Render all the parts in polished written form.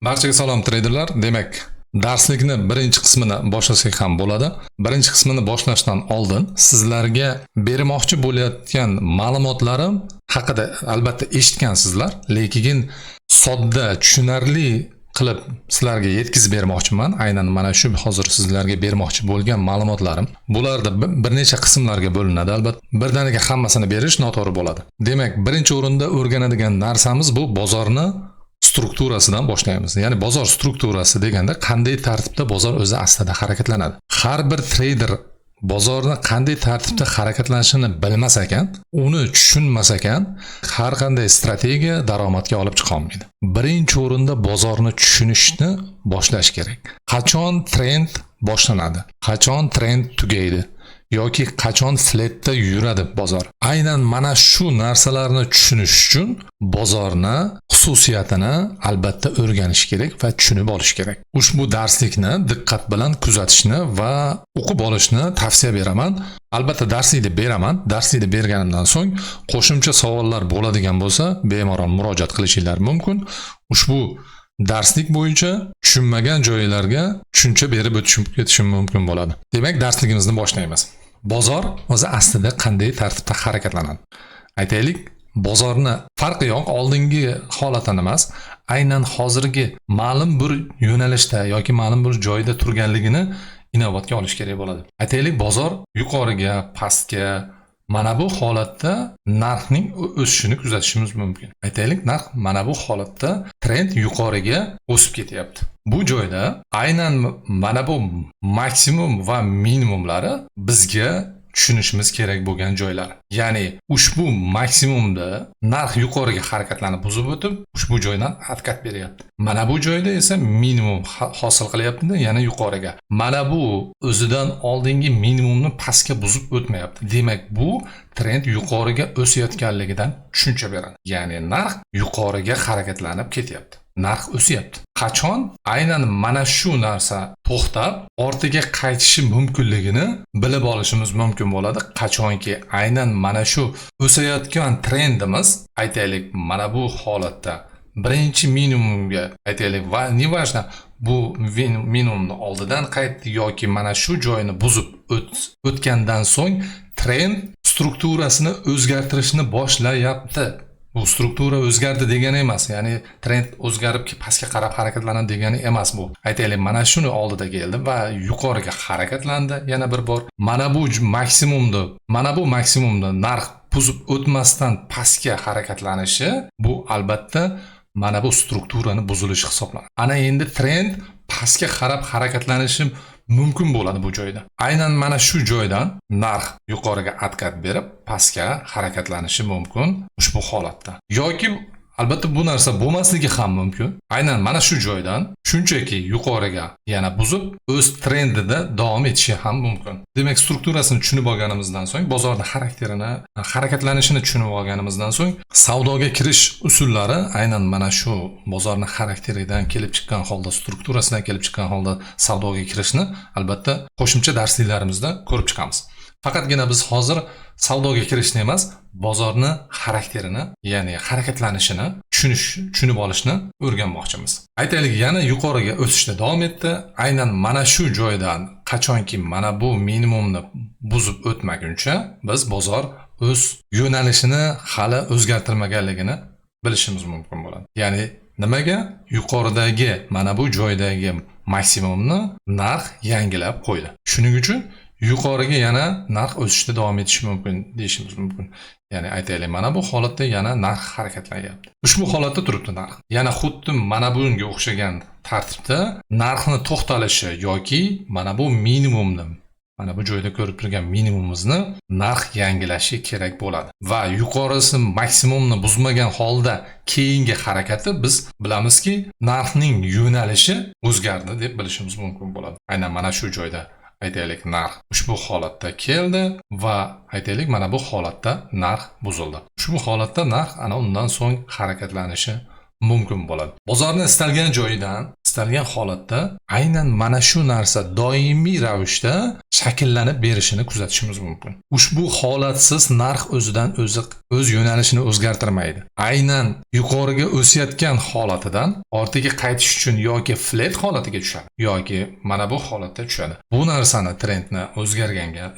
Barchaga salom, treyderlar. Demak, darslikni birinchi qismini boshlasak ham bo'ladi. Birinchi qismini boshlashdan oldin sizlarga bermoqchi bo'layotgan ma'lumotlarim haqida albatta eshitgansizlar, lekin sodda, tushunarli qilib sizlarga yetkazib bermoqchiman. Aynan mana shu hozir sizlarga bermoqchi bo'lgan ma'lumotlarim. Bularda bir necha qismlarga bo'linadi albatta. Birdaniga hammasini berish noto'g'ri bo'ladi. Demak, birinchi o'rinda o'rganadigan narsamiz bu bozorni strukturasidan boshlaymiz. Ya'ni bozor strukturasi deganda qanday tartibda bozor o'zi aslida harakatlanadi. Har bir treyder bozorni qanday tartibda harakatlanishini bilmas ekan, uni tushunmas ekan, har qanday strategiya daromadga olib chiqa olmaydi. Birinchi o'rinda bozorni tushunishni boshlash kerak. Qachon trend boshlanadi? Qachon trend tugaydi? Yoki qachon fletda yuradi bozor? Aynan mana shu narsalarni tushunish uchun bozorni xususiyatini albatta o'rganish kerak va tushunib olish kerak. Ushbu darslikni diqqat bilan kuzatishni va o'qib olishni tavsiya beraman. Albatta darslikni beraman. Darslikni berganimdan so'ng qo'shimcha savollar bo'ladigan bo'lsa, bemalol murojaat qilishinglar mumkin. Ushbu darslik bo'yicha tushunmagan joylarga tushuncha berib o'tishim ketishim mumkin bo'ladi. Demak, darsligimizni boshlaymiz. Bozor o'zi aslida qanday tartibda harakatlanadi? Aytaylik, bozorni farqi yo'q, oldingi holatini emas, aynan hozirgi ma'lum bir yo'nalishda yoki ma'lum bir joyda turganligini inobatga olish kerak bo'ladi. Aytaylik, bozor yuqoriga, pastga, mana bu holatda narxning o'sishini kuzatishimiz mumkin. Aytaylik, narx mana bu holatda trend yuqoriga o'sib ketyapti. Bu joyda aynan mana bu maksimum va minimumlari bizga tushunishimiz kerak bo'lgan joylar. Ya'ni ushbu maksimumda narx yuqoriga harakatlanib buzib o'tib, ushbu joydan откат beryapti. Mana bu joyda esa minimum hosil qilyapti, yana yuqoriga. Mana bu o'zidan oldingi minimumni pastga buzib o'tmayapti. Demak, bu trend yuqoriga o'sayotganligidan tushuncha beradi. Ya'ni narx yuqoriga harakatlanib ketyapti. Narx o'syapti. Qachon aynan mana shu narsa to'xtab, ortiga qaytishi mumkinligini bilib olishimiz mumkin bo'ladi. Qachonki aynan mana shu o'sayotgan trendimiz, aytaylik, mana bu holatda birinchi minimumga, aytaylik, va неважно, bu minimumni oldidan qaytdi yoki mana shu joyini buzib o'tgandan so'ng trend strukturasini o'zgartirishni boshlayapti. Bu struktura o'zgardi degani emas, ya'ni trend o'zgarib pastga qarab harakatlanadi degani emas bu. Aytaylik, mana shuni oldida keldi va yuqoriga harakatlandi yana bir bor. Mana bu maksimumni narx buzib o'tmasdan pastga harakatlanishi, bu albatta mana bu strukturani buzilishi hisoblanadi. Ana endi trend pastga qarab harakatlanishi mumkin bo'ladi bu joyda. Aynan mana shu joydan narx yuqoriga откат berib, pastga harakatlanishi mumkin ushbu holatda. Yoki albatta bu narsa bo'lmasligi ham mumkin. Aynan mana shu joydan shunchaki yuqoriga yana buzib, o'z trendida davom etishi ham mumkin. Demak, strukturasini tushunib olganimizdan so'ng, bozorni xarakterini, harakatlanishini tushunib olganimizdan so'ng, savdoga kirish usullari aynan mana shu bozorni xarakteridan kelib chiqqan holda, strukturasidan kelib chiqqan holda savdoga kirishni albatta qo'shimcha darsliklarimizda ko'rib chiqamiz. Faqatgina biz hozir savdoga kirishni emas, bozorni xarakterini, ya'ni harakatlanishini tushunib olishni o'rganmoqchimiz. Aytaylik, yana yuqoriga o'sishda davom etdi. Aynan mana shu joydan qachonki mana bu minimumni buzib o'tmaguncha biz bozor o'z yo'nalishini hali o'zgartirmaganligini bilishimiz mumkin bo'ladi. Ya'ni nimaga? Yuqoridagi mana bu joydagi maksimumni narx yangilab qo'ydi. Shuning uchun yuqoriga yana narx o'sishda davom etishi mumkin deyishimiz mumkin. Ya'ni aytaylik, mana bu holatda yana narx harakatlanyapti. Ushbu holatda turibdi narx. Yana xuddi mana bunga o'xshagan tartibda narxni to'xtalishi yoki mana bu minimumni, mana bu joyda ko'rib turgan minimumimizni narx yangilashi kerak bo'ladi. Va yuqorisi maksimumni buzmagan holda keyingi harakati biz bilamizki, narxning yo'nalishi o'zgardi deb bilishimiz mumkin bo'ladi. Aynan mana shu joyda, aytaylik, narx ushbu holatda keldi va, aytaylik, mana bu holatda narx buzildi. Ushbu holatda narx ana undan so'ng harakatlanishi mumkin bo'ladi. Bozorni istalgan joyidan Istalgan holatda aynan mana shu narsa doimiy ravishda shakllanib berishini kuzatishimiz mumkin. Ushbu holatsiz narx o'zidan o'zi o'z yo'nalishini o'zgartirmaydi. Aynan yuqoriga o'sayotgan holatidan ortiga qaytish uchun yoki flat holatiga tushadi, yoki mana bu holatda tushadi. Bu narsani, trendni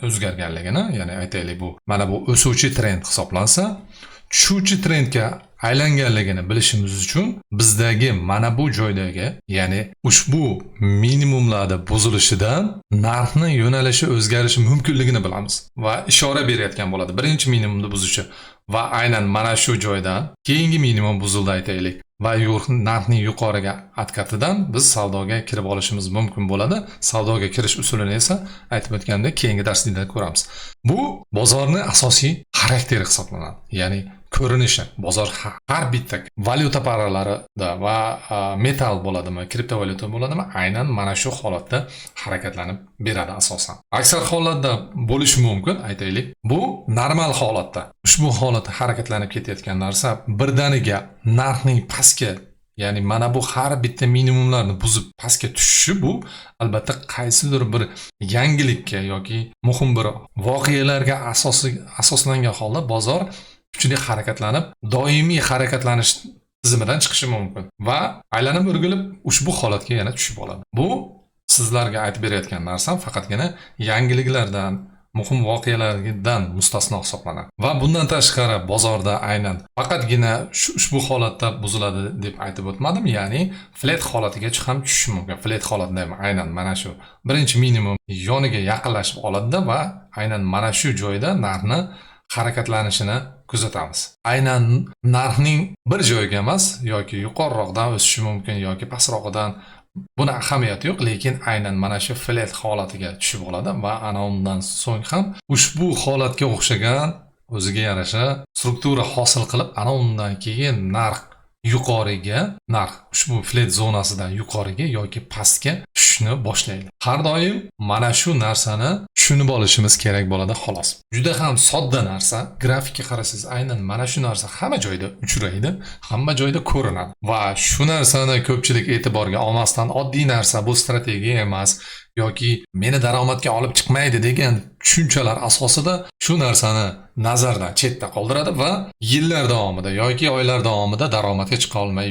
o'zgarganligini, ya'ni aytaylik, bu mana bu o'suvchi trend hisoblansa, tushuvchi trendga aylanganligini bilishimiz uchun bizdagi mana bu joydagi, ya'ni ushbu minimumlarda buzilishidan narxni yo'nalishi o'zgarishi mumkinligini bilamiz va ishora berayotgan bo'ladi birinchi minimumni buzishi. Va aynan mana shu joydan keyingi minimum buzildi, aytaylik, va narxning yuqoriga откат idan biz savdoga kirib olishimiz mumkin bo'ladi. Savdoga kirish usulini esa, aytib o'tganimdek, keyingi darslikda ko'ramiz. Bu bozorni asosiy xarakteri hisoblanadi, ya'ni ko'rinishi. Bozor har bitta valyuta paralarida va metal bo'ladimi, kriptovalyuta bo'ladimi, aynan mana shu holatda harakatlanib beradi asosan. Aksar hollatda bo'lishi mumkin, aytaylik, bu normal holatda ushbu holatda harakatlanib ketayotgan narsa birdaniga narxning pastga, ya'ni mana bu har bitta minimumlarni buzib pastga tushishi, bu albatta qaysidir bir yangilikka yoki muhim bir voqealarga asoslangan holda bozor kuchli harakatlanib, doimiy harakatlanish tizimidan chiqishi mumkin va aylanib o'rgilib ushbu holatga yana tushib oladi. Bu sizlarga aytib berayotgan narsam faqatgina yangiliklardan, muhim voqealardan mustasno hisoblanadi. Va bundan tashqari bozorda aynan faqatgina shu ushbu holatda buziladi deb aytib o'tmadim, ya'ni flat holatiga ham tushishi mumkin. Flat holatda ham aynan mana shu birinchi minimum yoniga yaqinlashib oladida va aynan mana shu joyda narxni harakatlanishini kuzatamiz. Aynan narxning bir joyga emas, yoki yuqoriroqdan o'sishi mumkin yoki pastrog'idan, buni ahamiyati yo'q, lekin aynan mana shu flat holatiga tushib oladi va ana undan so'ng ham ushbu holatga o'xshagan o'ziga yarasha struktura hosil qilib, ana undan keyin narx yuqoriga, narx ushbu flat zonasidan yuqoriga yoki pastga tushishni boshlaydi. Har doim mana shu narsani tushunib olishimiz kerak bo'ladi, xolos. Juda ham sodda narsa. Grafikka qarasangiz, aynan mana shu narsa hamma joyda uchraydi, hamma joyda ko'rinadi. Va shu narsani ko'pchilik e'tiborga olmasdan, oddiy narsa, bu strategiya emas yoki meni daromadga olib chiqmaydi degan tushunchalar asosida shu narsani nazardan chetda qoldiradi va yillar davomida yoki oylar davomida daromadga chiqa olmay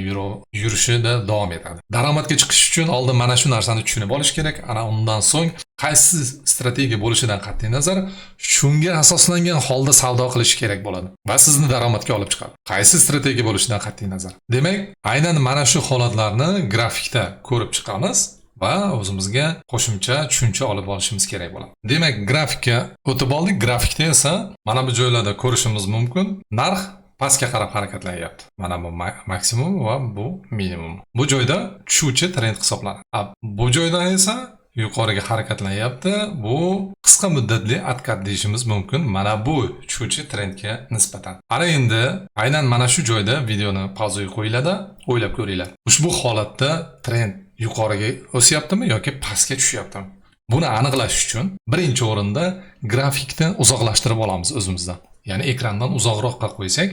yurishida davom etadi. Daromadga chiqish uchun oldin mana shu narsani tushunib olish kerak. Ana undan so'ng qaysi strategiya bo'lishidan qat'iy nazar shunga asoslangan holda savdo qilish kerak bo'ladi va sizni daromadga olib chiqadi. Qaysi strategiya bo'lishidan qat'iy nazar. Demak, aynan mana shu holatlarni grafikda ko'rib chiqamiz va o'zimizga qo'shimcha tushuncha olib olishimiz kerak bo'ladi. Demak, grafikka o'tib oldik. Grafikda esa mana bu joylarda ko'rishimiz mumkin. Narx pastga qarab harakatlanyapti. Mana bu maksimum va bu minimum. Bu joyda tushuvchi trend hisoblanadi. Bu joydan esa yuqoriga harakatlanyapti. Bu qisqa muddatli откат deyishimiz mumkin. Mana bu tushuvchi trendga nisbatan. Ana endi aynan mana shu joyda videoni pauzaga qo'yinglar, o'ylab ko'ringlar. Ushbu holatda trend yuqoriga o'syaptimi yoki pastga tushyaptimi? Buni aniqlash uchun birinchi o'rinda grafikni uzoqlashtirib olamiz o'zimizdan. Ya'ni ekrandan uzoqroqqa qo'ysak,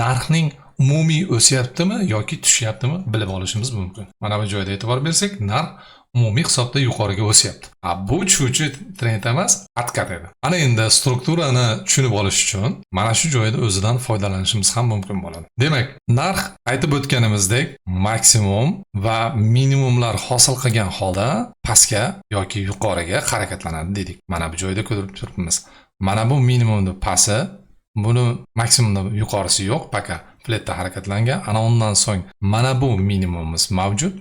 narxning umumiy o'syaptimi yoki tushyaptimi bilib olishimiz mumkin. Mana bu joyda e'tibor bersak, narx umumiy hisobda yuqoriga o'syapti. A bu tushuvchi trend emas, откат edi. Ana endi strukturani tushunib olish uchun mana shu joyda o'zidan foydalanishimiz ham mumkin bo'ladi. Demak, narx, aytib o'tganimizdek, maksimum va minimumlar hosil qilgan holda pastga yoki yuqoriga harakatlanadi dedik. Mana bu joyda ko'rib turibmiz. Mana bu minimumni pasti, buni maksimumda yuqorisi yo'q, пока flatda harakatlangan. Ana undan so'ng mana bu minimumimiz mavjud.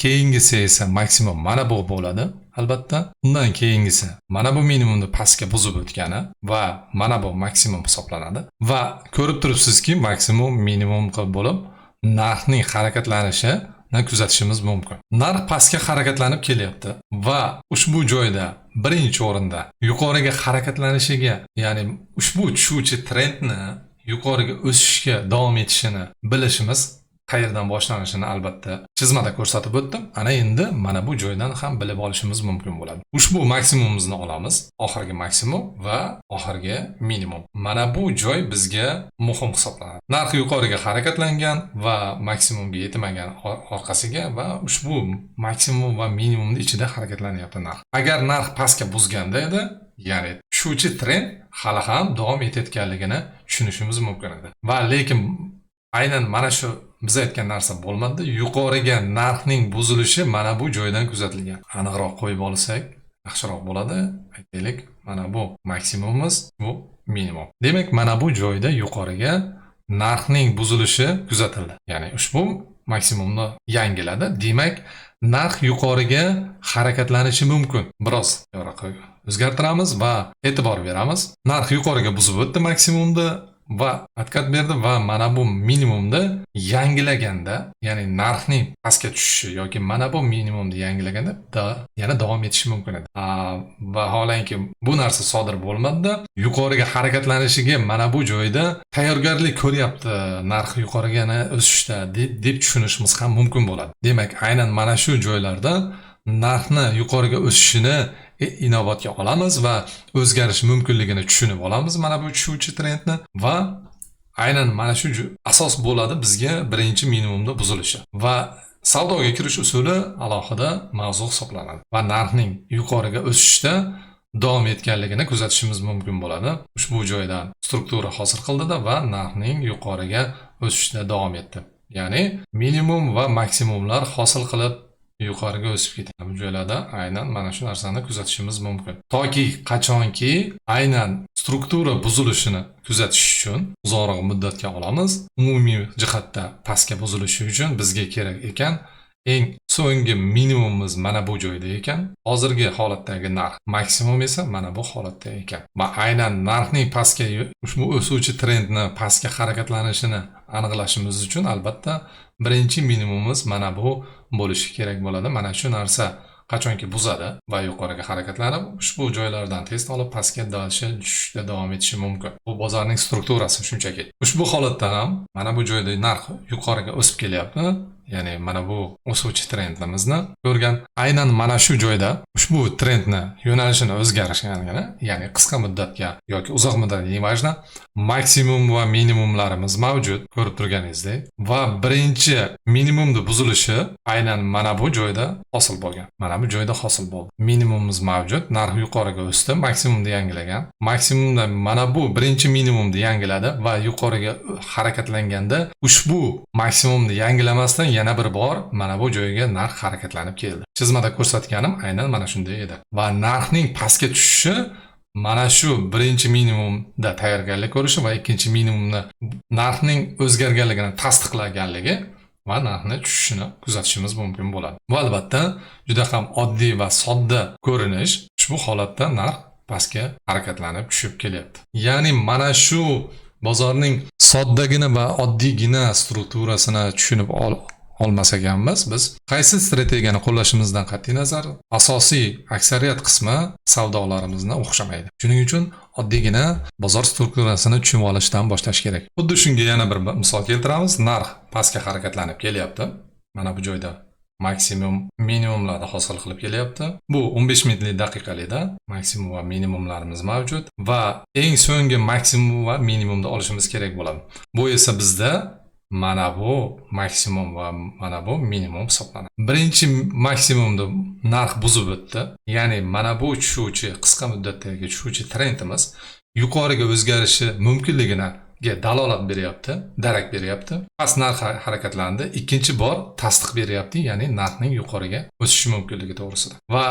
Keyingisi esa maksimum mana bu bo'ladi albatta. Undan keyingisi mana bu minimumni pastga buzib o'tgani va mana bu maksimum hisoblanadi. Va ko'rib turibsizki, maksimum, minimum qilib bo'lib narxning harakatlanishini kuzatishimiz mumkin. Narx pastga harakatlanib kelyapti va ushbu joyda birinchi o'rinda yuqoriga harakatlanishiga, ya'ni ushbu tushuvchi trendni yuqoriga o'sishga davom etishini bilishimiz qiyin. Qayerdan boshlanishini albatta chizmada ko'rsatib o'tdim. Ana endi mana bu joydan ham bilib olishimiz mumkin bo'ladi. Ushbu maksimumimizni olamiz. Oxirgi maksimum va oxirgi minimum. Mana bu joy bizga muhim hisoblanadi. Narx yuqoriga harakatlangan va maksimumga yetmagan orqasiga va ushbu maksimum va minimumni ichida harakatlanyapti narx. Agar narx pastga buzganda edi, ya'ni tushuvchi trend hali ham davom etayotganligini tushunishimiz mumkin edi. Va lekin aynan mana shu biz aytgan narsa bo'lmadi. Yuqoriga narxning buzilishi mana bu joydan kuzatilgan. Aniqroq qo'yib olsak, yaxshiroq bo'ladi. Aytaylik, mana bu maksimumimiz, bu minimum. Demak, mana bu joyda yuqoriga narxning buzilishi kuzatildi. Ya'ni ushbu maksimumni yangiladi. Demak, narx yuqoriga harakatlanishi mumkin. Biroz yo'q, o'zgartiramiz va e'tibor beramiz. Narx yuqoriga buzib o'tdi maksimumni va откат berdi va mana bu minimumni yangilaganda, ya'ni narxning pastga tushishi yoki mana bu minimumni yangilaganda da yana davom etishi mumkin edi. Vaholanki bu narsa sodir bo'lmadi. Yuqoriga harakatlanishiga mana bu joyda tayyorgarlik ko'ryapti, narx yuqoriga yana o'sishda deb tushunishimiz ham mumkin bo'ladi. Demak, aynan mana shu joylarda narxni yuqoriga o'sishini inobatga olamiz va o'zgarishi mumkinligini tushunib olamiz mana bu tushuvchi trendni va aynan mana shu asos bo'ladi bizga birinchi minimumda buzilishi va savdoga kirish usuli alohida mavzu hisoblanadi va narxning yuqoriga o'sishda davom etganligini kuzatishimiz mumkin bo'ladi. Ushbu joydan struktura hosil qildida va narxning yuqoriga o'sishda davom etdi. Ya'ni minimum va maksimumlar hosil qilib yuqoriga o'sib ketadi. Bu joylarda aynan mana shu narsani kuzatishimiz mumkin. Toki qachonki aynan struktura buzilishini kuzatish uchun uzoqroq muddatga olamiz. Umumiy jihatda pastga buzilishi uchun bizga kerak ekan eng so'nggi minimumimiz mana bu joyda ekan. Hozirgi holatdagi narx maksimum esa mana bu holatda ekan. Va aynan narxning pastga, ushbu o'suvchi trendni pastga harakatlanishini aniqlashimiz uchun albatta birinchi minimumimiz mana bu bo'lishi kerak bo'ladi. Mana shu narsa qachonki buzadi va yuqoriga harakatlanib, ushbu joylardan test olib pastga дальше tushishda davom etishi mumkin. Bu bozorning strukturasi shunchaki. Ushbu holatda ham mana bu joyda narx yuqoriga o'sib kelyapti. Ya'ni mana bu o'suvchi trendimizni ko'rgan. Aynan mana shu joyda ushbu trendni yo'nalishini o'zgarishganligini, ya'ni qisqa muddatga yoki uzoq muddatga, неважно, maksimum va minimumlarimiz mavjud, ko'rib turganingizdek, va birinchi minimumni buzilishi aynan mana bu joyda hosil bo'lgan. Mana bu joyda hosil bo'ldi. Minimumimiz mavjud, narx yuqoriga o'sdi, maksimumni yangilagan. Maksimumda mana bu birinchi minimumni yangiladi va yuqoriga harakatlanganda ushbu maksimumni yangilamasdan yana bir bor mana bu joyga narx harakatlanib keldi. Chizmada ko'rsatganim aynan mana shunday edi. Va narxning pastga tushishi mana shu birinchi minimumda tayyorgarlik ko'rishi va ikkinchi minimumni narxning o'zgarganligini tasdiqlaganligi va narxni tushishini kuzatishimiz mumkin bo'ladi. Bu albatta juda ham oddiy va sodda ko'rinish. Ushbu holatda narx pastga harakatlanib tushib kelyapti. Ya'ni mana shu bozorning soddagina va oddiygina strukturasini tushunib olmas ekanmiz, biz qaysi strategiyani qo'llashimizdan qat'iy nazar asosiy aksariyat qismi savdolarimizni o'xshamaydi. Shuning uchun oddiygina bozor strukturasini tushunib olishdan boshlash kerak. Xuddi shunga yana bir misol keltiramiz. Narx pastga harakatlanib kelyapti. Mana bu joyda maksimum, minimumlarni hosil qilib kelyapti. Bu 15 minutlik daqiqalikda maksimum va minimumlarimiz mavjud va eng so'nggi maksimum va minimumni olishimiz kerak bo'ladi. Bu esa bizda mana bu maksimum va mana bu minimum hisoblanadi. Birinchi maksimumni narx buzib o'tdi. Ya'ni mana bu tushuvchi, qisqa muddatdagi tushuvchi trendimiz yuqoriga o'zgarishi mumkinligini dalolat beryapti, darak beryapti. Past narx harakatlandi, ikkinchi bor tasdiq beryapti, ya'ni narxning yuqoriga o'sishi mumkinligi to'g'risida. Va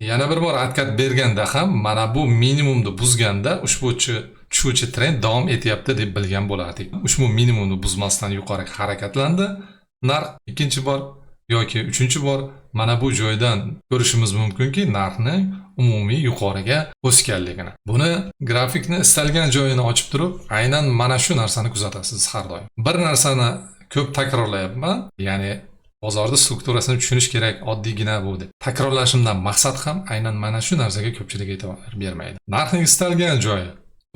yana bir bor откат berganda ham mana bu minimumni buzganda ushbu tushuvchi trend davom etyapti deb bilgan bo'lardik. Ushbu minimumni buzmasdan yuqoriga harakatlandi narx ikkinchi bor yoki uchinchi bor. Mana bu joydan ko'rishimiz mumkinki, narxni umumiy yuqoriga o'sganligini. Buni grafikni istalgan joyini ochib turib, aynan mana shu narsani kuzatasiz har doim. Bir narsani ko'p takrorlayapman, ya'ni bozorda strukturasini tushunish kerak, oddiygina bu deb. Takrorlashimdan maqsad ham aynan mana shu narsaga ko'pchilik e'tibor bermaydi. Narxning istalgan joyi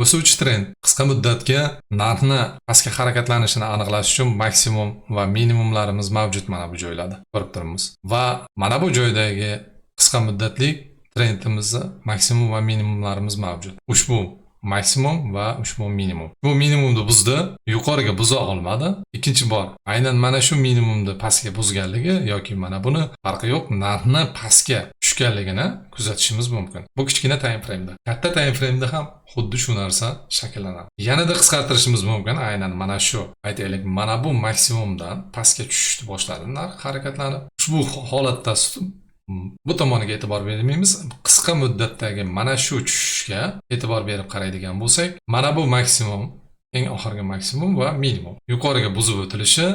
O'suvchi trend qisqa muddatga narxni pastga harakatlanishini aniqlash uchun maksimum va minimumlarimiz mavjud mana bu joylarda. Ko'rib turibmiz. Va mana bu joydagi qisqa muddatli trendimizni maksimum va minimumlarimiz mavjud. Ushbu maksimum va ushbu minimum. Bu minimumni buzdi, yuqoriga buza olmadi. Ikkinchi bor aynan mana shu minimumni pastga buzganligi yoki mana buni farqi yo'q, narxni pastga tushganligini kuzatishimiz mumkin. Bu kichkina time frame'da. Katta time frame'da ham xuddi shu narsa shakllanadi. Yanada qisqartirishimiz mumkin. Aynan mana shu, aytaylik, mana bu maksimumdan pastga tushishni boshladi narx harakatlanib. Ushbu holatda bu tomoniga e'tibor bermaymiz. Qisqa muddatdagi mana shu tushishga e'tibor berib qaraydigan bo'lsak, mana bu maksimum, eng oxirgi maksimum va minimum. Yuqoriga buzib o'tilishi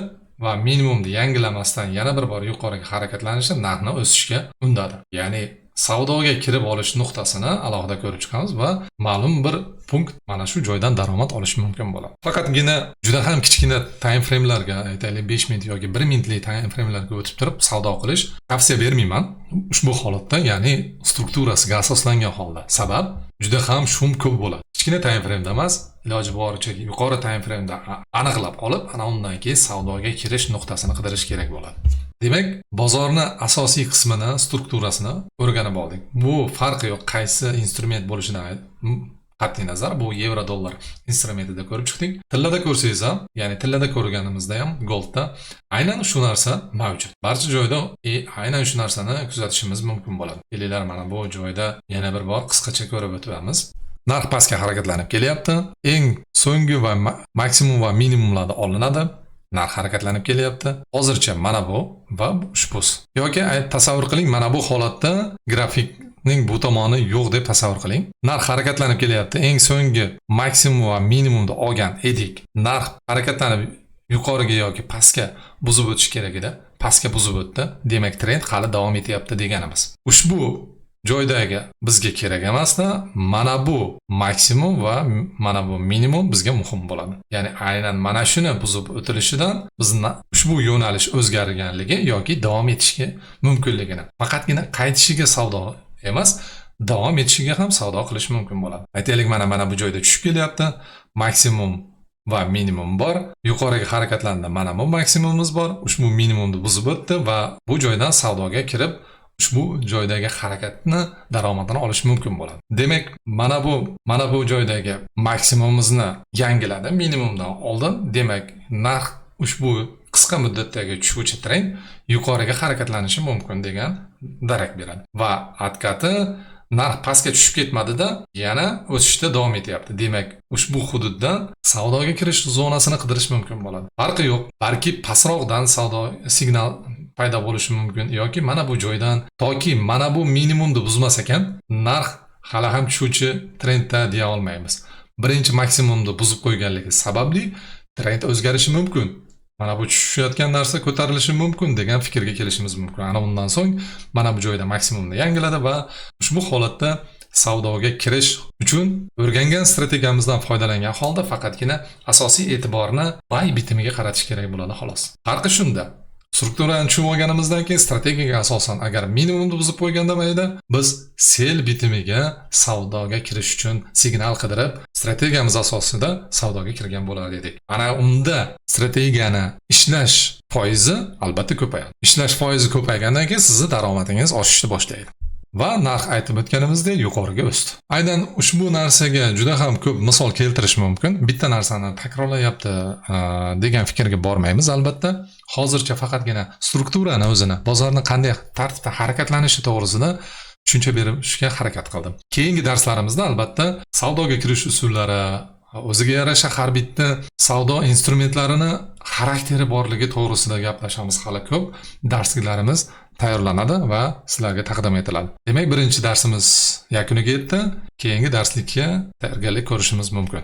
va minimumni yangilamasdan yana bir bor yuqoriga harakatlanishi narxni o'sishga undadi. Ya'ni savdoga kirib olish nuqtasini alohida ko'rib chiqamiz va ma'lum bir punkt, mana shu joydan daromad olish mumkin bo'ladi. Faqatgina juda ham kichkina time framelarga, aytaylik, 5 minut yoki 1 minutlik time framelarga o'tib turib savdo qilish tavsiya bermayman. Ushbu holatda, ya'ni strukturasiga asoslangan holda. Sabab, juda ham шум ko'p bo'ladi. Kichkina time frame'da emas, iloji boricha yuqori time frame'da aniqlab olib, ana undan keyin savdoga kirish nuqtasini qidirish kerak bo'ladi. Demak, bozorni asosiy qismini, strukturasini o'rganib oldik. Bu farqi yo'q, qaysi instrument bo'lishidan qat'iy nazar, bu yevro dollar instrumentida ko'rib chiqdik. Tillada ko'rsangiz ham, ya'ni tillada ko'rganimizda ham, goldda aynan shu narsa mavjud. Barcha joyda aynan shu narsani kuzatishimiz mumkin bo'ladi. Kelinglar, mana bu joyda yana bir bor qisqacha ko'rib o'tamiz. Narx pastga harakatlanib kelyapti. Eng so'nggi va maksimum va minimumlarda olinadi. Narx harakatlanib kelyapti. Hozircha mana bu va ushbusi. Yoki tasavvur qiling, mana bu holatda grafikning bu tomoni yo'q deb tasavvur qiling. Narx harakatlanib kelyapti. Eng so'nggi maksimum va minimumni olgan edik. Narx harakatlanib yuqoriga yoki pastga buzib o'tish kerak edi. Pastga buzib o'tdi. Demak, trend hali davom etyapti deganimiz. Ushbu joydagi bizga kerak emasda, mana bu maksimum va mana bu minimum bizga muhim bo'ladi. Ya'ni aynan mana shuni buzib o'tilishidan bizni ushbu yo'nalish o'zgarganligi yoki davom etishga mumkinligini, faqatgina qaytishiga savdo emas, davom etishiga ham savdo qilish mumkin bo'ladi. Aytaylik, mana bu joyda tushib kelyapti. Maksimum va minimum bor. Yuqoriga harakatlandi. Mana bu maksimumimiz bor. Ushbu minimumni buzib o'tdi va bu joydan savdoga kirib, ushbu joydagi harakatni daromadini olish mumkin bo'ladi. Demak, mana bu joydagi maksimumimizni yangiladi minimumdan oldin. Demak, narx ushbu qisqa muddatdagi tushuvchi trend yuqoriga harakatlanishi mumkin degan darak beradi. Va откат i narx pastga tushib ketmadida, yana o'sishda davom etyapti. Demak, ushbu hududdan savdoga kirish zonasini qidirish mumkin bo'ladi. Farqi yo'q, balki pastroqdan savdo signal paydo bo'lishi mumkin yoki mana bu joydan, toki mana bu minimumni buzmas ekan, narx hali ham tushuvchi trendda deya olmaymiz. Birinchi maksimumni buzib qo'yganligi sababli trend o'zgarishi mumkin. Mana bu tushayotgan narsa ko'tarilishi mumkin degan fikrga kelishimiz mumkin. Ana undan so'ng mana bu joyda maksimumni yangiladi va ushbu holatda savdoga kirish uchun o'rgangan strategiyamizdan foydalangan holda faqatgina asosiy e'tiborni buy bitimiga qaratish kerak bo'ladi, xolos. Farqi shunda. Strukturani tushunib olganimizdan keyin strategiyaga asosan agar minimumni buzib qo'yganda mayda, biz sell bitimiga savdoga kirish uchun signal qidirib, strategiyamiz asosida savdoga kirgan bo'lar edik. Ana unda strategiyani ishlash foizi albatta ko'payadi. Ishlash foizi ko'paygandan keyin sizni daromadingiz oshishni boshlaydi. Va narx, aytib o'tganimizdek, yuqoriga o'sdi. Aynan ushbu narsaga juda ham ko'p misol keltirish mumkin. Bitta narsani takrorlayapti degan fikrga bormaymiz albatta. Hozircha faqatgina strukturani o'zini, bozorni qanday tartibda harakatlanishi to'g'risida tushuncha berishga harakat qildim. Keyingi darslarimizda albatta savdoga kirish usullari, o'ziga yarasha har bitta savdo instrumentlarini xarakteri borligi to'g'risida gaplashamiz. Hali ko'p darsliklarimiz tayyorlanadi va sizlarga taqdim etiladi. Demak, birinchi darsimiz yakuniga yetdi. Keyingi darslikka tayyorgarlik ko'rishimiz mumkin.